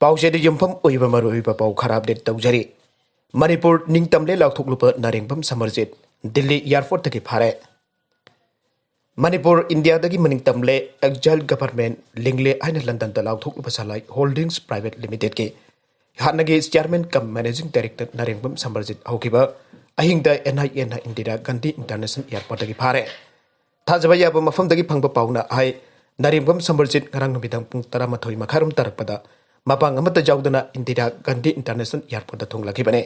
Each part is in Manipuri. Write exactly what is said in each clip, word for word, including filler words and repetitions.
ꯄꯥꯎꯆꯦꯗ ꯌꯨꯝꯐꯝ ꯑꯣꯏꯕ ꯃꯔꯨꯑꯣꯏꯕ ꯄꯥꯎ ꯈꯔ ꯑꯞꯗꯦꯠ ꯇꯧꯖꯔꯤ꯫ ꯃꯅꯤꯄꯨꯔ ꯅꯤꯡꯇꯝꯂꯦ ꯂꯥꯎꯊꯣꯛꯂꯨꯕ ꯅꯥꯔꯦꯡꯕꯝ ꯁꯃꯔꯖꯤꯠ ꯗꯤꯜꯂꯤ ꯑꯦꯌꯔꯄꯣꯔꯠꯇꯒꯤ ꯐꯥꯔꯦ꯫ ꯃꯅꯤꯄꯨꯔ ꯏꯟꯗꯤꯌꯥꯗꯒꯤ ꯃꯅꯤꯡ ꯇꯝꯂꯦ, ꯑꯦꯛꯖꯥꯏꯜ ꯒꯚꯔꯟꯃꯦꯟꯠ ꯂꯤꯡꯂꯦ ꯍꯥꯏꯅ ꯂꯟꯗꯟꯗ ꯂꯥꯎꯊꯣꯛꯂꯨꯕ ꯁꯂꯥꯏ ꯍꯣꯜꯗꯤꯡꯁ ꯄ꯭ꯔꯥꯏꯚꯦꯠ ꯂꯤꯃꯤꯇꯦꯗꯀꯤ ꯍꯥꯟꯅꯒꯤ ꯆꯤꯌꯥꯔꯃꯦꯟ ꯀꯝ ꯃꯦꯅꯦꯖꯤꯡ ꯗꯥꯏꯔꯦꯛꯇꯔ ꯅꯥꯔꯦꯡꯕꯝ ꯁꯃꯔꯖꯤꯠ ꯍꯧꯈꯤꯕ ꯑꯍꯤꯡꯗ ꯑꯦꯟ ꯑꯥꯏ ꯑꯦꯅ ꯏꯟꯗꯤꯔꯥ ꯒꯥꯟꯙꯤ ꯏꯟꯇꯔꯅꯦꯁꯅꯦꯜ ꯑꯦꯌꯔꯄꯣꯔꯠꯇꯒꯤ ꯐꯥꯔꯦ꯫ ꯊꯥꯖꯕ ꯌꯥꯕ ꯃꯐꯝꯗꯒꯤ ꯐꯪꯕ ꯄꯥꯎꯅ ꯍꯥꯏ, ꯅꯥꯔꯦꯡꯕꯝ ꯁꯃꯔꯖꯤꯠ ꯉꯔꯥꯡ ꯅꯨꯃꯤꯗꯥꯡ ꯄꯨꯡ ꯇꯔꯥꯃꯥꯊꯣꯏ ꯃꯈꯥꯏꯔꯣꯝ ꯇꯥꯔꯛꯄꯗ ꯃꯄꯥꯡ ꯑꯃꯠꯇ ꯌꯥꯎꯗꯅ ꯏꯟꯗꯤꯔꯥ ꯒꯥꯟꯙꯤ ꯏꯟꯇꯔꯅꯦꯁꯅꯦꯜ ꯑꯦꯌꯔꯄꯣꯔꯠꯇ ꯊꯨꯡꯂꯈꯤꯕꯅꯤ꯫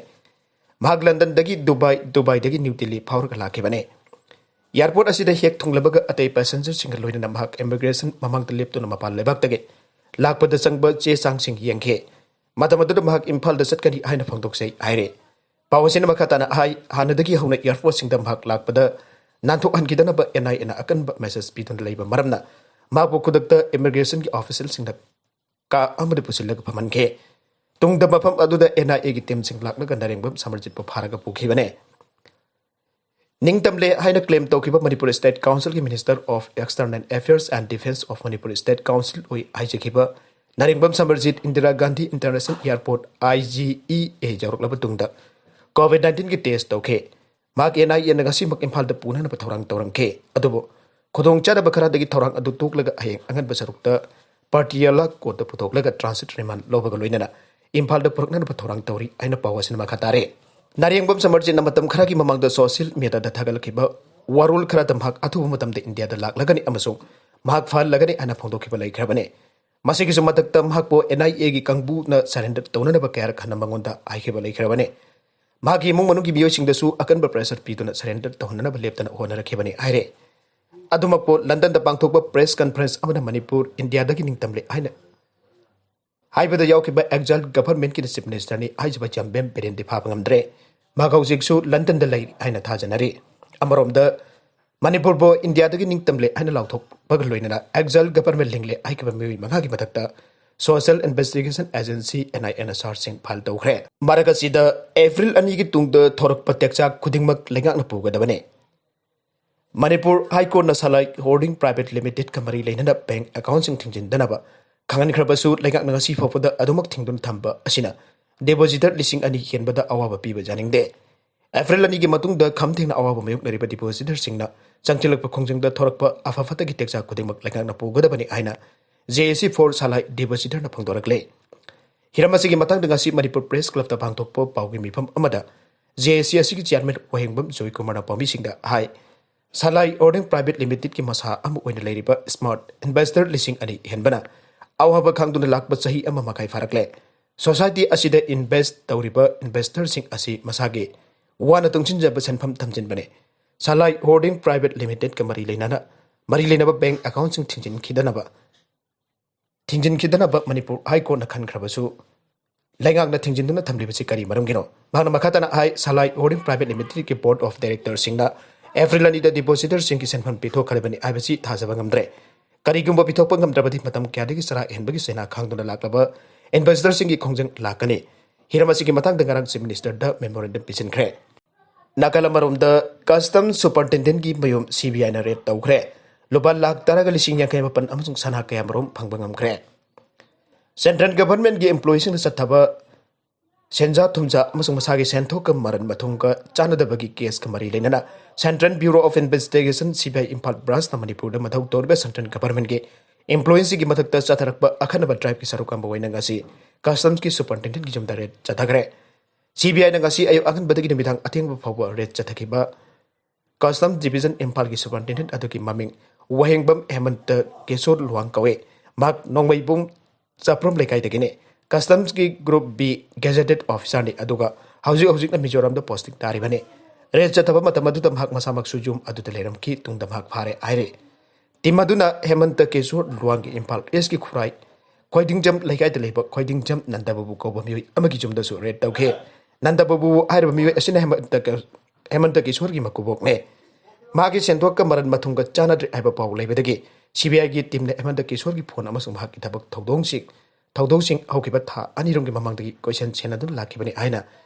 ꯃꯍꯥꯛ ꯂꯟꯗꯟꯗꯒꯤ ꯗꯨꯕꯥꯏ, ꯗꯨꯕꯥꯏꯗꯒꯤ ꯅ꯭ꯌꯨ ꯗꯤꯜꯂꯤ ꯐꯥꯎꯔꯒ ꯂꯥꯛꯈꯤꯕꯅꯤ꯫ ꯑꯦꯌꯔꯄꯣꯔꯠ ꯑꯁꯤꯗ ꯍꯦꯛ ꯊꯨꯡꯂꯕꯒ ꯑꯇꯩ ꯄꯦꯁꯦꯟꯖꯔꯁꯤꯡꯒ ꯂꯣꯏꯅꯅ ꯃꯍꯥꯛ ꯏꯃꯤꯒ꯭ꯔꯦꯁꯟ ꯃꯃꯥꯡꯗ ꯂꯦꯞꯇꯨꯅ ꯃꯄꯥꯟ ꯂꯩꯕꯥꯛꯇꯒꯤ ꯂꯥꯛꯄꯗ ꯆꯪꯕ ꯆꯦ ꯆꯥꯡꯁꯤꯡ ꯌꯦꯡꯈꯤ꯫ ꯃꯇꯝ ꯑꯗꯨꯗ ꯃꯍꯥꯛ ꯏꯝꯐꯥꯜꯗ ꯆꯠꯀꯅꯤ ꯍꯥꯏꯅ ꯐꯣꯡꯗꯣꯛꯆꯩ ꯍꯥꯏꯔꯦ꯫ ꯄꯥꯎ ꯑꯁꯤꯅ ꯃꯈꯥ ꯇꯥꯅ ꯍꯥꯏ, ꯍꯥꯟꯅꯗꯒꯤ ꯍꯧꯅ ꯑꯦꯌꯔꯄꯣꯔꯠꯁꯤꯡꯗ ꯃꯍꯥꯛ ꯂꯥꯛꯄꯗ ꯅꯥꯟꯊꯣꯛꯍꯟꯈꯤꯗꯅꯕ ꯑꯦꯟ ꯑꯥꯏ ꯑꯦꯅ ꯑꯀꯟꯕ ꯃꯦꯁꯦꯖ ꯄꯤꯗꯨꯅ ꯂꯩꯕ ꯃꯔꯝꯅ ꯃꯍꯥꯛꯄꯨ ꯈꯨꯗꯛꯇ ꯏꯃꯤꯒ꯭ꯔꯦꯁꯟꯒꯤ ꯑꯣꯐꯤꯁꯤꯌꯦꯜꯁꯤꯡꯅ ꯀꯥ ꯑꯃꯗ ꯄꯨꯁꯤꯜꯂꯒ ꯐꯝꯍꯟꯈꯤ꯫ ꯇꯨꯡꯗ ꯃꯐꯝ ꯑꯗꯨꯗ ꯑꯦꯟ ꯑꯥꯏ ꯑꯦꯒꯤ ꯇꯤꯝꯁꯤꯡ ꯂꯥꯛꯂꯒ ꯅꯥꯔꯦꯡꯕꯝ ꯁꯃꯔꯖꯤꯠꯄꯨ ꯐꯥꯔꯒ ꯄꯨꯈꯤꯕꯅꯦ꯫ ꯅꯤꯡꯇꯝꯂꯦ ꯍꯥꯏꯅ ꯀ꯭ꯂꯦꯝ ꯇꯧꯈꯤꯕ ꯃꯅꯤꯄꯨꯔ ꯁ꯭ꯇꯦꯠ ꯀꯥꯎꯟꯁꯤꯜꯒꯤ minister of external affairs and defence of Manipur state council ꯑꯣꯏ ꯍꯥꯏꯖꯈꯤꯕ Narengbam Samarjit Indira Gandhi international airport, I G I A, ꯌꯧꯔꯛꯂꯕ ꯇꯨꯡꯗ ꯀꯣꯚꯤꯗ ꯅꯥꯏꯟꯇꯤꯟꯒꯤ ꯇꯦꯁ ꯇꯧꯈꯤ꯫ ꯃꯍꯥꯛ ꯑꯦꯟ ꯑꯥꯏ ꯑꯦꯅ ꯉꯁꯤꯃꯛ ꯏꯝꯐꯥꯜꯗ ꯄꯨꯅꯅꯕ ꯊꯧꯔꯥꯡ ꯇꯧꯔꯝꯈꯤ꯫ ꯑꯗꯨꯕꯨ ꯈꯨꯗꯣꯡꯆꯥꯗꯕ ꯈꯔꯗꯒꯤ ꯊꯧꯔꯥꯡ ꯑꯗꯨ ꯇꯣꯛꯂꯒ ꯍꯌꯦꯡ ꯑꯉꯟꯕ ꯁꯔꯨꯛꯇ ꯄꯥꯇꯤꯌꯥꯂꯥ ꯀꯣꯔꯠꯇ ꯄꯨꯊꯣꯛꯂꯒ ꯇ꯭ꯔꯥꯟꯖꯤꯠ ꯔꯤꯃꯥꯟ ꯂꯧꯕꯒ ꯂꯣꯏꯅꯅ ꯏꯝꯐꯥꯜꯗ ꯄꯨꯔꯛꯅꯅꯕ ꯊꯧꯔꯥꯡ ꯇꯧꯔꯤ ꯍꯥꯏꯅ ꯄꯥꯎ ꯑꯁꯤꯅ ꯃꯈꯥ ꯇꯥꯔꯦ꯫ ꯅꯥꯔꯦꯡꯕꯝ ꯁꯃꯔꯖꯤꯠꯅ ꯃꯇꯝ ꯈꯔꯒꯤ ꯃꯃꯥꯡꯗ ꯁꯣꯁꯤꯌꯦꯜ ꯃꯤꯗꯤꯌꯥꯗ ꯊꯥꯒꯠꯂꯛꯈꯤꯕ ꯋꯥꯔꯣꯜ ꯈꯔꯗ ꯃꯍꯥꯛ ꯑꯊꯨꯕ ꯃꯇꯝꯗ ꯏꯟꯗꯤꯌꯥꯗ ꯂꯥꯛꯂꯒꯅꯤ ꯑꯃꯁꯨꯡ ꯃꯍꯥꯛ ꯐꯍꯜꯂꯒꯅꯤ ꯍꯥꯏꯅ ꯐꯣꯡꯗꯣꯛꯈꯤꯕ ꯂꯩꯈ꯭ꯔꯕꯅꯤ꯫ ꯃꯁꯤꯒꯤꯁꯨ ꯃꯊꯛꯇ ꯃꯍꯥꯛꯄꯨ ꯑꯦꯟ ꯑꯥꯏ ꯑꯦꯒꯤ ꯀꯥꯡꯕꯨꯅ ꯁꯔꯦꯟꯗꯔ ꯇꯧꯅꯅꯕ ꯀꯌꯥꯔꯛ ꯍꯟꯅ ꯃꯉꯣꯟꯗ ꯍꯥꯏꯈꯤꯕ ꯂꯩꯈ꯭ꯔꯕꯅꯤ꯫ ꯃꯍꯥꯛꯀꯤ ꯏꯃꯨꯡ ꯃꯅꯨꯡꯒꯤ ꯃꯤꯑꯣꯏꯁꯤꯡꯗꯁꯨ ꯑꯀꯟꯕ ꯄ꯭ꯔꯦꯁꯔ ꯄꯤꯗꯨꯅ ꯁꯔꯦꯟꯗꯔ ꯇꯧꯍꯟꯅꯅꯕ ꯂꯦꯞꯇꯅ ꯍꯣꯠꯅꯔꯛꯈꯤꯕꯅꯤ ꯍꯥꯏꯔꯦ꯫ ꯑꯗꯨꯃꯛꯄꯨ ꯂꯟꯗꯟꯗ ꯄꯥꯡꯊꯣꯛꯄ ꯄ꯭ꯔꯦꯁ ꯀꯟꯐꯔꯦꯟꯁ ꯑꯃꯗ ꯃꯅꯤꯄꯨꯔ ꯏꯟꯗꯤꯌꯥꯗꯒꯤ ꯅꯤꯡꯇꯝꯂꯦ ꯍꯥꯏꯅ ꯍꯥꯏꯕꯗ ꯌꯥꯎꯈꯤꯕ ꯑꯦꯛꯖꯥꯏꯜ ꯒꯚꯔꯟꯃꯦꯟꯠꯀꯤ ꯆꯤꯐ ꯃꯤꯅꯤꯁꯇꯔꯅꯤ ꯍꯥꯏꯖꯕ ꯆꯤꯗꯝꯕꯔꯝ ꯕꯤꯔꯦꯟꯗꯤ ꯐꯥꯕ ꯉꯝꯗ꯭ꯔꯦ꯫ ꯃꯍꯥꯛ ꯍꯧꯖꯤꯛꯁꯨ ꯂꯟꯗꯟꯗ ꯂꯩꯔꯤ ꯍꯥꯏꯅ ꯊꯥꯖꯅꯔꯤ꯫ ꯑꯃꯔꯣꯝꯗ ꯃꯅꯤꯄꯨꯔꯕꯨ ꯏꯟꯗꯤꯌꯥꯗꯒꯤ ꯅꯤꯡꯇꯝꯂꯦ ꯍꯥꯏꯅ ꯂꯥꯎꯊꯣꯛꯄꯒ ꯂꯣꯏꯅꯅ ꯑꯦꯛꯖꯥꯏꯜ ꯒꯚꯔꯟꯃꯦꯟꯠ ꯂꯤꯡꯂꯦ ꯍꯥꯏꯈꯤꯕ ꯃꯤꯑꯣꯏ ꯃꯉꯥꯒꯤ ꯃꯊꯛꯇ ꯁꯣꯁꯤꯌꯦꯜ ꯏꯟꯚꯦꯁꯇꯤꯒꯦꯁꯟ ꯑꯦꯖꯦꯟꯁꯤ, ꯑꯦꯟ ꯑꯥꯏ ꯑꯦꯅ ꯆꯥꯔꯖꯁꯤꯡ ꯐꯥꯏꯜ ꯇꯧꯈ꯭ꯔꯦ꯫ ꯃꯔꯛ ꯑꯁꯤꯗ ꯑꯦꯄ꯭ꯔꯤꯜ ꯑꯅꯤꯒꯤ ꯇꯨꯡꯗ ꯊꯣꯔꯛꯄ ꯇꯦꯛꯆꯥꯛ ꯈꯨꯗꯤꯡꯃꯛ ꯂꯩꯉꯥꯛꯅ ꯄꯨꯒꯗꯕꯅꯤ꯫ ꯃꯅꯤꯄꯨꯔ ꯍꯥꯏ ꯀꯣꯔꯠꯅ ꯁꯂꯥꯏ ꯍꯣꯜꯗꯤꯡ ꯄ꯭ꯔꯥꯏꯚꯦꯠ ꯂꯤꯃꯤꯇꯦꯗꯀ ꯃꯔꯤ ꯂꯩꯅꯅ ꯕꯦꯡꯛ ꯑꯦꯀꯥꯎꯟꯁꯤꯡ ꯊꯤꯡꯖꯤꯟꯗꯅꯕ ꯈꯪꯍꯟꯈ꯭ꯔꯕꯁꯨ, ꯂꯩꯉꯥꯛꯅ ꯉꯁꯤ ꯐꯥꯎꯕꯗ ꯑꯗꯨꯃꯛ ꯊꯤꯡꯗꯨꯅ ꯊꯝꯕ ꯑꯁꯤꯅ depositor ꯂꯤꯁꯤꯡ ꯑꯅꯤ ꯍꯦꯟꯕꯗ ꯑꯋꯥꯕ ꯄꯤꯕ ꯌꯥꯅꯤꯡꯗꯦ꯫ ꯑꯦꯄ꯭ꯔꯤꯜ ꯑꯅꯤꯒꯤ ꯃꯇꯨꯡꯗ ꯈꯝ ꯊꯦꯡꯅ ꯑꯋꯥꯕ ꯃꯥꯌꯣꯛꯅꯔꯤꯕ depositorꯁꯤꯡꯅ ꯆꯪꯁꯤꯜꯂꯛꯄ ꯈꯣꯡꯖꯪꯗ ꯊꯣꯔꯛꯄ ꯑꯐ ꯐꯠꯇꯒꯤ ꯇꯦꯛꯆꯥꯛ ꯈꯨꯗꯤꯡꯃꯛ ꯂꯩꯉꯥꯛꯅ ꯄꯨꯒꯗꯕꯅꯤ ꯍꯥꯏꯅ J A C for ꯁꯂꯥꯏ depositorꯅ ꯐꯣꯡꯗꯣꯔꯛꯂꯦ꯫ ꯍꯤꯔꯝ ꯑꯁꯤꯒꯤ ꯃꯇꯥꯡꯗ ꯉꯁꯤ ꯃꯅꯤꯄꯨꯔ Press Clubꯇ ꯄꯥꯡꯊꯣꯛꯄ ꯄꯥꯎꯒꯤ ꯃꯤꯐꯝ ꯑꯃꯗ J A C ꯑꯁꯤꯒꯤ chairman ꯋꯥꯍꯦꯡꯕꯝ ꯖꯣꯏꯀꯨꯃꯥꯔꯅ ꯄꯥꯎꯃꯤꯁꯤꯡꯗ ꯍꯥꯏ, ꯁꯂꯥꯏ Holding Private Limitedꯀꯤ ꯃꯁꯥ ꯑꯃ ꯑꯣꯏꯅ ꯂꯩꯔꯤꯕ smart investor ꯂꯤꯁꯤꯡ ꯑꯅꯤ ꯍꯦꯟꯕꯅ ꯑꯋꯥꯕ ꯈꯥꯡꯗꯨꯅ ꯂꯥꯛꯄ ꯆꯍꯤ ꯑꯃ ꯃꯈꯥꯏ ꯐꯥꯔꯛꯂꯦ꯫ Society ꯑꯁꯤꯗ invest ꯇꯧꯔꯤꯕ investorꯁꯤꯡ ꯑꯁꯤ ꯃꯁꯥꯒꯤ ꯋꯥꯅ ꯇꯨꯡꯁꯤꯟꯖꯕ ꯁꯦꯟꯐꯝ ꯊꯝꯖꯤꯟꯕꯅꯤ꯫ ꯁꯂꯥꯏ Holding Private Limitedꯀ ꯃꯔꯤ ꯂꯩꯅꯅ, ꯃꯔꯤ ꯂꯩꯅꯕ bank accountꯁꯤꯡ ꯊꯤꯡꯖꯤꯟꯈꯤꯗꯅꯕ, ꯊꯤꯡꯖꯤꯟꯈꯤꯗꯅꯕ ꯃꯅꯤꯄꯨꯔ High Courtꯅ ꯈꯟꯈ꯭ꯔꯕꯁꯨ, ꯂꯩꯉꯥꯛꯅ ꯊꯤꯡꯖꯤꯟꯗꯨꯅ ꯊꯝꯂꯤꯕꯁꯤ ꯀꯔꯤ ꯃꯔꯝꯒꯤꯅꯣ? ꯃꯍꯥꯛꯅ ꯃꯈꯥ ꯇꯥꯅ ꯍꯥꯏ, ꯁꯂꯥꯏ Holding Private Limitedꯀꯤ Board of Directorꯁꯤꯡꯅ ꯑꯦꯄ꯭ꯔꯤꯜ ꯑꯅꯤꯗ depositorꯁꯤꯡꯒꯤ ꯁꯦꯟꯐꯝ ꯄꯤꯊꯣꯛꯈ꯭ꯔꯕꯅꯤ ꯍꯥꯏꯕꯁꯤ ꯊꯥꯖꯕ ꯉꯝꯗ꯭ꯔꯦ꯫ ꯀꯔꯤꯒꯨꯝꯕ ꯄꯤꯊꯣꯛꯄ ꯉꯝꯗ꯭ꯔꯕꯗꯤ ꯃꯇꯝ ꯀꯌꯥꯗꯒꯤ ꯆꯔꯥ ꯍꯦꯟꯕꯒꯤ ꯆꯩꯅꯥ ꯈꯥꯡꯗꯨꯅ ꯂꯥꯛꯂꯕ investorꯁꯤꯡꯒꯤ ꯈꯣꯡꯖꯪ ꯂꯥꯛꯀꯅꯤ꯫ ꯍꯤꯔꯝ ꯑꯁꯤꯒꯤ ꯃꯇꯥꯡꯗ ꯉꯔꯥꯡ Chief Ministerꯗ memorandum ꯄꯤꯁꯤꯟꯈ꯭ꯔꯦ꯫ ꯅꯥꯒꯥꯂꯝ ꯑꯃꯔꯣꯝꯗ, Customs Superintendentꯀꯤ ꯃꯌꯨꯝ CBIꯅ raid ꯇꯧꯈ꯭ꯔꯦ꯫ ꯂꯨꯄꯥ ꯂꯥꯈ ꯇꯔꯥꯒ ꯂꯤꯁꯤꯡ ꯌꯥꯡꯈꯩ ꯃꯥꯄꯟ ꯑꯃꯁꯨꯡ ꯁꯅꯥ ꯀꯌꯥꯃꯔꯨꯝ ꯐꯪꯕ ꯉꯝꯈ꯭ꯔꯦ꯫ Central Governmentꯀꯤ employeeꯁꯤꯡꯗ ꯆꯠꯊꯕ ꯁꯦꯟꯖꯥ ꯊꯨꯝꯖꯥ ꯑꯃꯁꯨꯡ ꯃꯁꯥꯒꯤ ꯁꯦꯟꯊꯣꯛꯀ ꯃꯔꯟ ꯃꯊꯨꯝꯒ ꯆꯥꯟꯅꯗꯕꯒꯤ caseꯀ ꯃꯔꯤ ꯂꯩꯅꯅ Central Bureau of Investigation, CBI, Imphal branchꯅ ꯃꯅꯤꯄꯨꯔꯗ ꯃꯊꯧ ꯇꯧꯔꯤꯕ Central Governmentꯀꯤ employeeꯁꯤꯡꯒꯤ ꯃꯊꯛꯇ ꯆꯠꯊꯔꯛꯄ ꯑꯈꯟꯅꯕ tribeꯀꯤ ꯁꯔꯨꯛ ꯌꯥꯝꯕ ꯑꯣꯏꯅ ꯉꯁꯤ Customsꯀꯤ Superintendentꯀꯤ ꯌꯨꯝꯗ raid ꯆꯠꯊꯈ꯭ꯔꯦ꯫ CBIꯅ ꯉꯁꯤ ꯑꯌꯨꯛ ꯑꯉꯟꯕꯗꯒꯤ ꯅꯨꯃꯤꯗꯥꯡ ꯑꯊꯦꯡꯕ ꯐꯥꯎꯕ raid ꯆꯠꯊꯈꯤꯕ Customs Division ꯏꯝꯐꯥꯜꯒꯤ Superintendent ꯑꯗꯨꯒꯤ ꯃꯃꯤꯡ ꯋꯥꯍꯦꯡꯕꯝ ꯍꯦꯃꯟꯇ ꯀꯤꯁꯣꯔ ꯂꯨꯋꯥꯡ ꯀꯧꯏ꯫ ꯃꯍꯥꯛ ꯅꯣꯡꯃꯩꯕꯨꯡ ꯆꯥꯄ꯭ꯔꯣꯝ ꯂꯩꯀꯥꯏꯗꯒꯤꯅꯤ꯫ Customsꯀꯤ Group B gazetted officerꯅꯤ, ꯑꯗꯨꯒ ꯍꯧꯖꯤꯛ ꯍꯧꯖꯤꯛꯅ ꯃꯤꯖꯣꯔꯥꯝꯗ posting ꯇꯥꯔꯤꯕꯅꯤ꯫ Raid ꯆꯠꯊꯕ ꯃꯇꯝ ꯑꯗꯨꯗ ꯃꯍꯥꯛ ꯃꯁꯥꯃꯛꯁꯨ ꯌꯨꯝ ꯑꯗꯨꯗ ꯂꯩꯔꯝꯈꯤ, ꯇꯨꯡꯗ ꯃꯍꯥꯛ ꯐꯥꯔꯦ ꯍꯥꯏꯔꯤ꯫ Team ꯑꯗꯨꯅ ꯍꯦꯃꯟꯇ ꯀꯤꯁꯣꯔ ꯂꯨꯋꯥꯡꯒꯤ ꯏꯝꯐꯥꯜ Eastꯀꯤ ꯈꯨꯔꯥꯏ ꯈꯣꯏꯗꯤꯡꯖꯝ ꯂꯩꯀꯥꯏꯗ ꯂꯩꯕ ꯈꯣꯏꯗꯤꯡꯖꯝ ꯅꯟꯗꯕꯥꯕꯨ ꯀꯧꯕ ꯃꯤꯑꯣꯏ ꯑꯃꯒꯤ ꯌꯨꯝꯗꯁꯨ raid ꯇꯧꯈꯤ꯫ ꯅꯟꯗꯕꯥꯕꯨ ꯍꯥꯏꯔꯤꯕ ꯃꯤꯑꯣꯏ ꯑꯁꯤꯅ ꯍꯦꯃꯟꯇ ꯀ-, ꯍꯦꯃꯟꯇ ꯀꯤꯁꯣꯔꯒꯤ ꯃꯀꯨꯕꯣꯛꯅꯦ꯫ ꯃꯍꯥꯛꯀꯤ ꯁꯦꯟꯊꯣꯛꯀ ꯃꯔꯟ ꯃꯊꯨꯝꯒ ꯆꯥꯟꯅꯗ꯭ꯔꯦ ꯍꯥꯏꯕ ꯄꯥꯎ ꯂꯩꯕꯗꯒꯤ CBIꯒꯤ teamꯅ ꯍꯦꯃꯟꯇ ꯀꯤꯁꯣꯔꯒꯤ phone ꯑꯃꯁꯨꯡ ꯃꯍꯥꯛꯀꯤ ꯊꯕꯛ ꯊꯧꯗꯣꯡꯁꯤꯡ, ꯊꯧꯗꯧꯁꯤꯡ ꯍꯧꯈꯤꯕ ꯊꯥ ꯑꯅꯤꯔꯣꯝꯒꯤ ꯃꯃꯥꯡꯗꯒꯤ ꯀꯣꯏꯁꯦꯟ ꯁꯦꯟꯅꯗꯨꯅ ꯂꯥꯛꯈꯤꯕꯅꯤ ꯍꯥꯏꯅ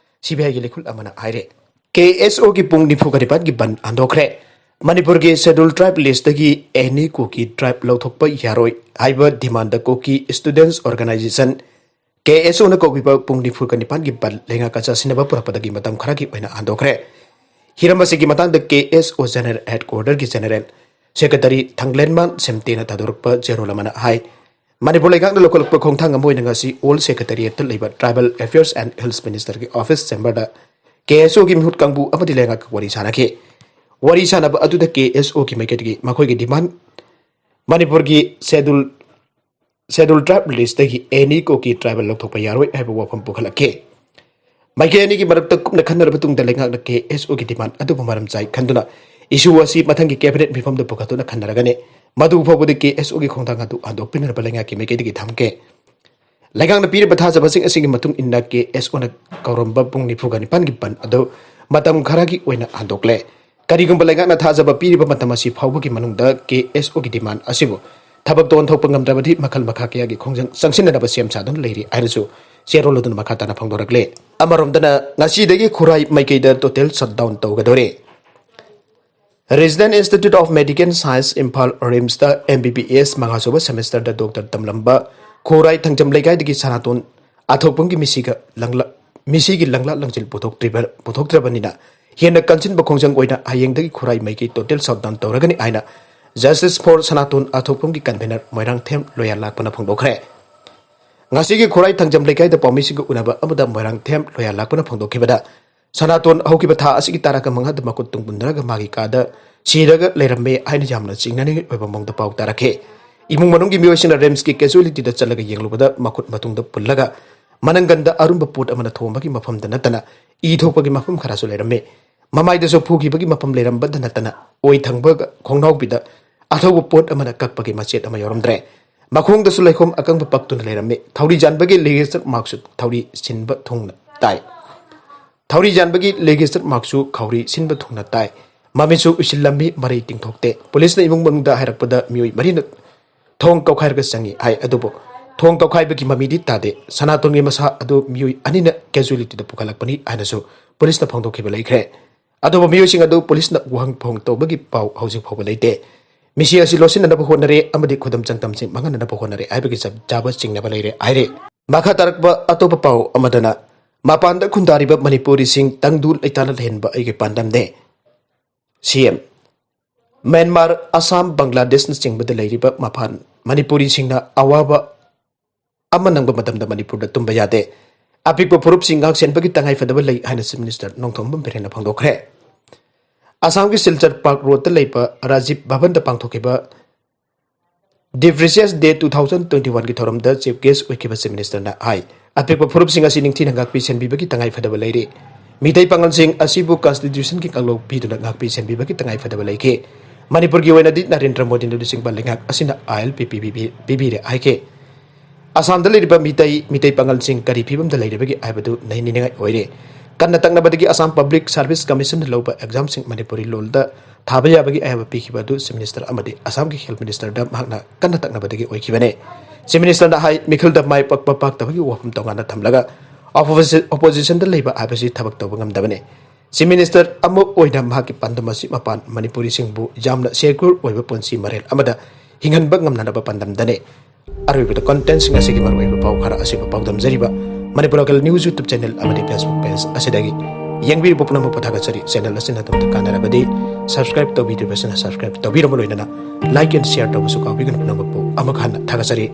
CBIꯒꯤ ꯂꯤꯈꯨꯜ ꯑꯃꯅ ꯍꯥꯏꯔꯦ꯫ KSOꯒꯤ ꯄꯨꯡ ꯅꯤꯐꯨꯒ ꯅꯤꯄꯥꯟꯒꯤ ꯕꯟ ꯍꯟꯗꯣꯛꯈ꯭ꯔꯦ꯫ ꯃꯅꯤꯄꯨꯔꯒꯤ Scheduled Tribe listꯇꯒꯤ any Kuki tribe ꯂꯧꯊꯣꯛꯄ ꯌꯥꯔꯣꯏ ꯍꯥꯏꯕ demandꯗ Kuki Students Organisation, ꯀꯦ ꯑꯦꯁ ꯑꯣꯅ ꯀꯧꯈꯤꯕ ꯄꯨꯡ ꯅꯤꯐꯨꯒ ꯅꯤꯄꯥꯟꯒꯤ ꯕꯟꯗ ꯂꯩꯉꯥꯛꯀ ꯆꯥꯁꯤꯟꯅꯕ ꯄꯨꯔꯛꯄꯗꯒꯤ ꯃꯇꯝ ꯈꯔꯒꯤ ꯑꯣꯏꯅ ꯍꯟꯗꯣꯛꯈ꯭ꯔꯦ꯫ ꯍꯤꯔꯝ ꯑꯁꯤꯒꯤ ꯃꯇꯥꯡꯗ ꯀꯦ ꯑꯦꯁ ꯑꯣ General Headquarterꯒꯤ General Secretary ꯊꯥꯡꯂꯦꯟꯃꯥꯟ ꯁꯦꯝꯇꯦꯅ ꯊꯥꯗꯣꯔꯛꯄ ꯆꯦꯔꯣꯜ ꯑꯃꯅ ꯍꯥꯏ, ꯃꯅꯤꯄꯨꯔ ꯂꯩꯉꯥꯛꯅ ꯂꯧꯈꯠꯂꯛꯄ ꯈꯣꯡꯊꯥꯡ ꯑꯃ ꯑꯣꯏꯅ ꯉꯁꯤ All Secretariatꯇ ꯂꯩꯕ Tribal Affairs and Health Ministerꯒꯤ office chamberꯗ ꯀꯦ ꯑꯦꯁ ꯑꯣꯒꯤ ꯃꯤꯍꯨꯠ ꯀꯥꯡꯕꯨ ꯑꯃꯗꯤ ꯂꯩꯉꯥꯛꯀ ꯋꯥꯔꯤ ꯁꯥꯅꯈꯤ꯫ ꯋꯥꯔꯤ ꯁꯥꯅꯕ ꯑꯗꯨꯗ ꯀꯦ ꯑꯦꯁ ꯑꯣꯒꯤ ꯃꯥꯏꯀꯩꯗꯒꯤ ꯃꯈꯣꯏꯒꯤ demand, ꯃꯅꯤꯄꯨꯔꯒꯤ Scheduled, Scheduled Tribe listꯇꯒꯤ any Kuki tribal ꯂꯧꯊꯣꯛꯄ ꯌꯥꯔꯣꯏ ꯍꯥꯏꯕ ꯋꯥꯐꯝ ꯄꯨꯈꯠꯂꯛꯈꯤ꯫ ꯃꯥꯏꯀꯩ ꯑꯅꯤꯒꯤ ꯃꯔꯛꯇ ꯀꯨꯞꯅ ꯈꯟꯅꯔꯕ ꯇꯨꯡꯗ ꯂꯩꯉꯥꯛꯅ ꯀꯦ ꯑꯦꯁ ꯑꯣꯒꯤ demand ꯑꯗꯨꯕꯨ ꯃꯔꯝ ꯆꯥꯏ ꯈꯟꯗꯨꯅ issue ꯑꯁꯤ ꯃꯊꯪꯒꯤ cabinet ꯃꯤꯐꯝꯗ ꯄꯨꯈꯠꯇꯨꯅ ꯈꯟꯅꯔꯒꯅꯤ꯫ ꯃꯗꯨ ꯐꯥꯎꯕꯗꯤ ꯀꯦ ꯑꯦꯁ ꯑꯣꯒꯤ ꯈꯣꯡꯊꯥꯡ ꯑꯗꯨ ꯍꯟꯗꯣꯛꯄꯤꯅꯅꯕ ꯂꯩꯉꯥꯛꯀꯤ ꯃꯥꯏꯀꯩꯗꯒꯤ ꯊꯝꯈꯤ꯫ ꯂꯩꯉꯥꯛꯅ ꯄꯤꯔꯤꯕ ꯊꯥꯖꯕꯁꯤꯡ ꯑꯁꯤꯒꯤ ꯃꯇꯨꯡ ꯏꯟꯅ ꯀꯦ ꯑꯦꯁ ꯑꯣꯅ ꯀꯧꯔꯝꯕ ꯄꯨꯡ ꯅꯤꯐꯨꯒ ꯅꯤꯄꯥꯟꯒꯤ ꯕꯟꯗ ꯑꯗꯨ ꯃꯇꯝ ꯈꯔꯒꯤ ꯑꯣꯏꯅ ꯍꯟꯗꯣꯛꯂꯦ꯫ ꯀꯔꯤꯒꯨꯝꯕ ꯂꯩꯉꯥꯛꯅ ꯊꯥꯖꯕ ꯄꯤꯔꯤꯕ ꯃꯇꯝ ꯑꯁꯤ ꯐꯥꯎꯕꯒꯤ ꯃꯅꯨꯡꯗ ꯀꯦ ꯑꯦꯁ ꯑꯣꯒꯤ demand ꯑꯁꯤꯕꯨ ꯊꯕꯛꯇ ꯑꯣꯟꯊꯣꯛꯄ ꯉꯝꯗ꯭ꯔꯕꯗꯤ ꯃꯈꯜ ꯃꯈꯥ ꯀꯌꯥꯒꯤ ꯈꯣꯡꯖꯪ ꯆꯪꯁꯤꯟꯅꯅꯕ ꯁꯦꯝ ꯁꯥꯗꯨꯅ ꯂꯩꯔꯤ ꯍꯥꯏꯅꯁꯨ ꯆꯦꯔꯣꯜ ꯑꯗꯨꯅ ꯃꯈꯥ ꯇꯥꯅ ꯐꯣꯡꯗꯣꯔꯛꯂꯦ꯫ ꯑꯃꯔꯣꯝꯗꯅ ꯉꯁꯤꯗꯒꯤ ꯈꯨꯔꯥꯏ ꯃꯥꯏꯀꯩꯗ total shutdown ꯇꯧꯒꯗꯧꯔꯦ꯫ Resident Institute of Medical Science Imphal RIMSꯇ M B B S ꯃꯉꯥꯁꯨꯕ semesterꯗ doctor ꯇꯝꯂꯝꯕ ꯈꯨꯔꯥꯏ ꯊꯥꯡꯖꯝ ꯂꯩꯀꯥꯏꯗꯒꯤ ꯁꯅꯥꯇꯣꯟ ꯑꯊꯣꯛꯄꯝꯒꯤ ꯃꯤꯁꯤꯒ ꯂꯪꯂꯥ-, ꯃꯤꯁꯤꯒꯤ ꯂꯪꯂꯥ ꯂꯪꯖꯤꯜ ꯄꯨꯊꯣꯛꯇ꯭ꯔꯤꯕ-, ꯄꯨꯊꯣꯛꯇ꯭ꯔꯕꯅꯤꯅ ꯍꯦꯟꯅ ꯀꯟꯁꯤꯟꯕ ꯈꯣꯡꯖꯪ ꯑꯣꯏꯅ ꯍꯌꯦꯡꯗꯒꯤ ꯈꯨꯔꯥꯏ ꯃꯥꯏꯀꯩ total shutdown ꯇꯧꯔꯒꯅꯤ ꯍꯥꯏꯅ Justice for Sanaton ꯑꯊꯣꯛꯄꯝꯒꯤ convener Moirangthem ꯂꯣꯌꯥ ꯂꯥꯛꯄꯅ ꯐꯣꯡꯗꯣꯛꯈ꯭ꯔꯦ꯫ ꯉꯁꯤꯒꯤ ꯈꯨꯔꯥꯏ ꯊꯥꯡꯖꯝ ꯂꯩꯀꯥꯏꯗ ꯄꯥꯎꯃꯤꯁꯤꯡꯒ ꯎꯅꯕ ꯑꯃꯗ ꯃꯣꯏꯔꯥꯡꯊꯦꯝ ꯂꯣꯌꯥ ꯂꯥꯛꯄꯅ ꯐꯣꯡꯗꯣꯛꯈꯤꯕꯗ, ꯁꯅꯥꯇꯣꯟ ꯍꯧꯈꯤꯕ ꯊꯥ ꯑꯁꯤꯒꯤ ꯇꯔꯥ ꯃꯉꯥꯗ ꯃꯈꯨꯠ ꯇꯨꯡ ꯄꯨꯟꯅꯔꯒ ꯃꯥꯒꯤ ꯀꯥꯗ ꯁꯤꯔꯒ ꯂꯩꯔꯝꯃꯦ ꯍꯥꯏꯅ ꯌꯥꯝꯅ ꯆꯤꯡꯅꯅꯤꯡꯉꯥꯏ ꯑꯣꯏꯕ ꯃꯑꯣꯡꯗ ꯄꯥꯎ ꯇꯥꯔꯛꯈꯤ꯫ ꯏꯃꯨꯡ ꯃꯅꯨꯡꯒꯤ ꯃꯤꯑꯣꯏꯁꯤꯡꯅ RIMSꯀꯤ casualtyꯗ ꯆꯠꯂꯒ ꯌꯦꯡꯂꯨꯕꯗ ꯃꯈꯨꯠ ꯃꯇꯨꯡꯗ ꯄꯨꯜꯂꯒ ꯃꯅꯪꯒꯟꯗ ꯑꯔꯨꯝꯕ ꯄꯣꯠ ꯑꯃꯅ ꯊꯣꯝꯕꯒꯤ ꯃꯐꯝꯗ ꯅꯠꯇꯅ ꯏ ꯊꯣꯛꯄꯒꯤ ꯃꯐꯝ ꯈꯔꯁꯨ ꯂꯩꯔꯝꯃꯤ꯫ ꯃꯃꯥꯏꯗꯁꯨ ꯐꯨꯈꯤꯕꯒꯤ ꯃꯐꯝ ꯂꯩꯔꯝꯕꯗ ꯅꯠꯇꯅ ꯑꯣꯏ ꯊꯪꯕꯒ ꯈꯣꯡꯅꯥꯎꯕꯤꯗ ꯑꯊꯧꯕ ꯄꯣꯠ ꯑꯃꯅ ꯀꯛꯄꯒꯤ ꯃꯆꯦꯠ ꯑꯃ ꯌꯥꯎꯔꯝꯗ꯭ꯔꯦ꯫ ꯃꯈꯣꯡꯗꯁꯨ ꯂꯩꯈꯣꯝ ꯑꯀꯪꯕ ꯄꯛꯇꯨꯅ ꯂꯩꯔꯝꯃꯤ꯫ ꯊꯧꯔꯤ ꯌꯥꯟꯕꯒꯤ ligature markꯁꯨ ꯊꯧꯔꯤ ꯁꯤꯟꯕ ꯊꯨꯡꯅ ꯇꯥꯏ꯫ ꯊꯧꯔꯤ ꯌꯥꯟꯕꯒꯤ ligature markꯁꯨ ꯈꯧꯔꯤ ꯁꯤꯟꯕ ꯊꯨꯡꯅ ꯇꯥꯏ꯫ ꯃꯃꯤꯠꯁꯨ ꯎꯏꯁꯤꯜꯂꯝꯃꯤ, ꯃꯔꯩ ꯇꯤꯡꯊꯣꯛꯇꯦ꯫ ꯄꯨꯂꯤꯁꯅ ꯏꯃꯨꯡ ꯃꯅꯨꯡꯗ ꯍꯥꯏꯔꯛꯄꯗ ꯃꯤꯑꯣꯏ ꯃꯔꯤꯅ ꯊꯣꯡ ꯀꯧꯈꯥꯏꯔꯒ ꯆꯪꯉꯤ ꯍꯥꯏ꯫ ꯑꯗꯨꯕꯨ ꯊꯣꯡ ꯀꯧꯈꯥꯏꯕꯒꯤ ꯃꯃꯤꯗꯤ ꯇꯥꯗꯦ꯫ ꯁꯅꯥꯇꯣꯟꯒꯤ ꯃꯁꯥ ꯑꯗꯨ ꯃꯤꯑꯣꯏ ꯑꯅꯤꯅ casualtyꯗ ꯄꯨꯈꯠꯂꯛꯄꯅꯤ ꯍꯥꯏꯅꯁꯨ ꯄꯨꯂꯤꯁꯅ ꯐꯣꯡꯗꯣꯛꯈꯤꯕ ꯂꯩꯈ꯭ꯔꯦ꯫ ꯑꯗꯨꯕꯨ ꯃꯤꯑꯣꯏꯁꯤꯡ ꯑꯗꯨ ꯄꯨꯂꯤꯁꯅ ꯋꯥꯍꯪ ꯐꯣꯟ ꯇꯧꯕꯒꯤ ꯄꯥꯎ ꯍꯧꯖꯤꯛ ꯐꯥꯎꯕ ꯂꯩꯇꯦ꯫ ꯃꯤꯁꯤ ꯑꯁꯤ ꯂꯣꯠꯁꯤꯟꯅꯅꯕ ꯍꯣꯠꯅꯔꯦ ꯑꯃꯗꯤ ꯈꯨꯗꯝ ꯆꯥꯡꯗꯝꯁꯤꯡ ꯃꯥꯡꯍꯟꯅꯅꯕ ꯍꯣꯠꯅꯔꯦ ꯍꯥꯏꯕꯒꯤ ꯆꯞ ꯆꯥꯕ ꯆꯤꯡꯅꯕ ꯂꯩꯔꯦ ꯍꯥꯏꯔꯤ꯫ ꯃꯈꯥ ꯇꯥꯔꯛꯄ ꯑꯇꯣꯞꯄ ꯄꯥꯎ ꯑꯃꯗꯅ, ꯃꯄꯥꯟꯗ ꯈꯨꯟꯗꯥꯔꯤꯕ ꯃꯅꯤꯄꯨꯔꯤꯁꯤꯡ ꯇꯪꯗꯨ ꯂꯩꯇꯥꯅ ꯂꯩꯍꯟꯕ ꯑꯩꯒꯤ ꯄꯥꯟꯗꯝꯅꯦ꯫ ꯁꯤ ꯑꯦꯝ꯫ ꯃ꯭ꯌꯥꯟꯃꯥꯔ, ꯑꯁꯥꯝ, ꯕꯪꯒ꯭ꯂꯥꯗꯦꯁꯅꯆꯤꯡꯕꯗ ꯂꯩꯔꯤꯕ ꯃꯄꯥꯟ ꯃꯅꯤꯄꯨꯔꯤꯁꯤꯡꯅ ꯑꯋꯥꯕ ꯑꯃ ꯅꯪꯕ ꯃꯇꯝꯗ ꯃꯅꯤꯄꯨꯔꯗ ꯇꯨꯝꯕ ꯌꯥꯗꯦ꯫ ꯑꯄꯤꯛꯄ ꯐꯨꯔꯨꯞꯁꯤꯡ ꯉꯥꯛꯁꯦꯟꯕꯒꯤ ꯇꯉꯥꯏ ꯐꯗꯕ ꯂꯩ ꯍꯥꯏꯅ Chief Minister ꯅꯣꯡꯊꯣꯝꯕꯝ ꯕꯤꯔꯦꯟꯅ ꯐꯣꯡꯗꯣꯛꯈ꯭ꯔꯦ꯫ ꯑꯁꯥꯝꯒꯤ ꯁꯤꯜꯆꯔ ꯄꯥꯔꯛ ꯔꯣꯗꯇ ꯂꯩꯕ ꯔꯥꯖꯤꯕ ꯚꯕꯟꯗ ꯄꯥꯡꯊꯣꯛꯈꯤꯕ The Freshers' Day two thousand twenty-one ꯒꯤ ꯊꯧꯔꯝꯗ Chief Guest ꯑꯣꯏꯈꯤꯕ Chief Ministerꯅ ꯍꯥꯏ, ꯑꯄꯤꯛꯄ ꯐꯨꯔꯨꯞꯁꯤꯡ ꯑꯁꯤ ꯅꯤꯡꯊꯤꯅ ꯉꯥꯛꯄꯤ ꯁꯦꯟꯕꯤꯕꯒꯤ ꯇꯉꯥꯏ ꯐꯗꯕ ꯂꯩꯔꯤ꯫ ꯃꯤꯇꯩ ꯄꯥꯉꯜꯁꯤꯡ ꯑꯁꯤꯕꯨ Constitutionꯒꯤ ꯀꯥꯡꯂꯣꯞ ꯄꯤꯗꯨꯅ ꯉꯥꯛꯄꯤ ꯁꯦꯟꯕꯤꯕꯒꯤ ꯇꯉꯥꯏ ꯐꯗꯕ ꯂꯩꯈꯤ꯫ ꯃꯅꯤꯄꯨꯔꯒꯤ ꯑꯣꯏꯅꯗꯤ ꯅꯔꯦꯟꯗ꯭ꯔ ꯃꯣꯗꯤꯅ ꯂꯨꯆꯤꯡꯕ ꯂꯩꯉꯥꯛ ꯑꯁꯤꯅ ILP ꯄꯤꯕꯤꯕꯤ-, ꯄꯤꯕꯤꯔꯦ ꯍꯥꯏꯈꯤ꯫ ꯑꯁꯥꯝꯗ ꯂꯩꯔꯤꯕ ꯃꯤꯇꯩ, ꯃꯤꯇꯩ ꯄꯥꯉꯜꯁꯤꯡ ꯀꯔꯤ ꯐꯤꯕꯝꯗ ꯂꯩꯔꯤꯕꯒꯦ ꯍꯥꯏꯕꯗꯨ ꯅꯩꯅꯅꯤꯡꯉꯥꯏ ꯑꯣꯏꯔꯦ꯫ ꯀꯟꯅ ꯇꯛꯅꯕꯗꯒꯤ Assam Public Service Commissionꯅ ꯂꯧꯕ examꯁꯤꯡ ꯃꯅꯤꯄꯨꯔꯤ ꯂꯣꯜꯗ ꯊꯥꯕ ꯌꯥꯕꯒꯤ ꯑꯌꯥꯕ ꯄꯤꯈꯤꯕ ꯑꯗꯨ Chief Minister ꯑꯃꯗꯤ ꯑꯁꯥꯝꯒꯤ Health Ministerꯗ ꯃꯍꯥꯛꯅ ꯀꯟꯅ ꯇꯛꯅꯕꯗꯒꯤ ꯑꯣꯏꯈꯤꯕꯅꯤ꯫ Chief Ministerꯅ ꯍꯥꯏ, ꯃꯤꯈꯜꯗ ꯃꯥꯏ ꯄꯥꯛꯄ ꯄꯥꯛꯇꯕꯒꯤ ꯋꯥꯐꯝ ꯇꯣꯉꯥꯟꯅ ꯊꯝꯂꯒ opposi-, oppositionꯗ ꯂꯩꯕ ꯍꯥꯏꯕꯁꯤ ꯊꯕꯛ ꯇꯧꯕ ꯉꯝꯗꯕꯅꯤ꯫ Chief Minister ꯑꯃ ꯑꯣꯏꯅ ꯃꯍꯥꯛꯀꯤ ꯄꯥꯟꯗꯝ ꯑꯁꯤ ꯃꯄꯥꯟ ꯃꯅꯤꯄꯨꯔꯤꯁꯤꯡꯕꯨ ꯌꯥꯝꯅ secure ꯑꯣꯏꯕ ꯄꯨꯟꯁꯤ ꯃꯔꯦꯜ ꯑꯃꯗ ꯍꯤꯡꯍꯟꯕ ꯉꯝꯅꯅꯕ ꯄꯥꯟꯗꯝꯗꯅꯤ꯫ ꯑꯔꯣꯏꯕꯗ contentꯁꯤꯡ ꯑꯁꯤꯒꯤ ꯃꯔꯨꯑꯣꯏꯕ ꯄꯥꯎ ꯈꯔ ꯑꯁꯤꯕꯨ ꯄꯥꯎꯗꯝꯖꯔꯤꯕ Manipur Local News YouTube channel ꯑꯃꯗꯤ Facebook page ꯑꯁꯤꯗꯒꯤ ꯌꯦꯡꯕꯤꯔꯤꯕ ꯄꯨꯝꯅꯃꯛꯄꯨ ꯊꯥꯒꯠꯆꯔꯤ꯫ Channel ꯑꯁꯤꯅ ꯑꯗꯣꯝꯗ ꯀꯥꯟꯅꯔꯕꯗꯤ subscribe ꯇꯧꯕꯤꯗ꯭ꯔꯤꯕꯁꯤꯅ subscribe ꯇꯧꯕꯤꯔꯕ ꯂꯣꯏꯅꯅ like and share ꯇꯧꯕꯁꯨ ꯀꯥꯎꯕꯤꯒꯅꯨ꯫ ꯄꯨꯝꯅꯃꯛꯄꯨ ꯑꯃꯨꯛ ꯍꯟꯅ ꯊꯥꯒꯠꯆꯔꯤ꯫